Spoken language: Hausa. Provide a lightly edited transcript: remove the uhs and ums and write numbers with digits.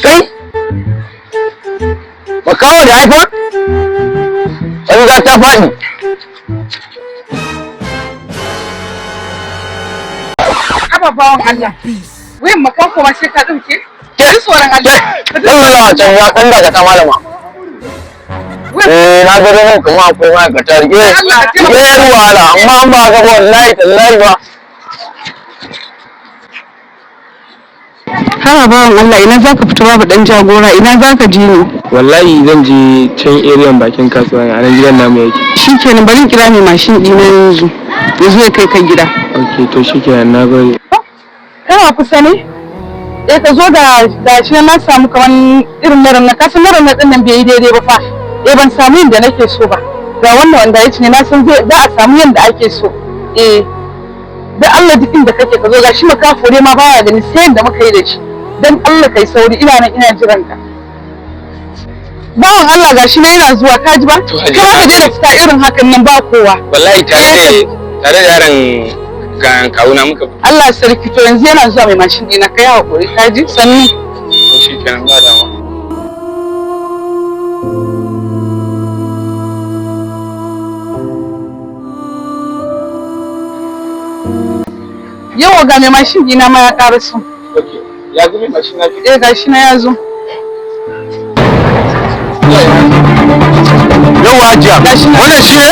Kai, makaho da iPhone? Banza ta faɗi. Haba bawan Allah. Wayan makafo ma sai ka ɗauke? Ji tsoron Allah. Ke, ɗan malama can ya ɗan daga ta malama. Eh, na ga nan kuma akwai ma'aikata rike. Allah ka taimaka. Rike yar wahala, amma an ba ga wallahi tallahi ba. Haba bawan Allah, ina za ka fita babu ɗan jagora, ina za ka je ne? Wallahi zan je can area bakin kasuwa ne, a nan gidan namu yake. Shikenan, bari in kira mai mashin ɗina yanzu. Ya zo ya kai ka gida. Ok, to shikenan, na gode. Kana kusa ne? Eh, ka zo ga shi nan na samu kaman irin na na kasan na ɗin nan bai yi daidai ba fa. Eh, ban samu yadda nake so ba. Ga wannan wanda ya ci ne, na san zai za a samu yadda ake so. Eh. Da Allah, duk inda kake ka zo, ga shi makafo ne ma baya gani sai yadda muka yi da shi. Dan Allah kai sauri, ina nan ina jiran ka. Bawan Allah, ga shi nan yana zuwa, ka ji ba? To, Hajiya, Kai ka daina fita irin hakan nan ba kowa. Wallahi tare da yaron ga kawuna muka Allah sarki, to yanzu yana zuwa mai mashin ɗina, kai hakuri, ka ji? Sannu. Shikenan, ba dama. Yau ga mai mashin ɗina ma ya ƙaraso. Ok, ya zo mai mashin na? Eh, ga shi na ya zo. Yau hajiya, Gashi nan. wannan shi ne?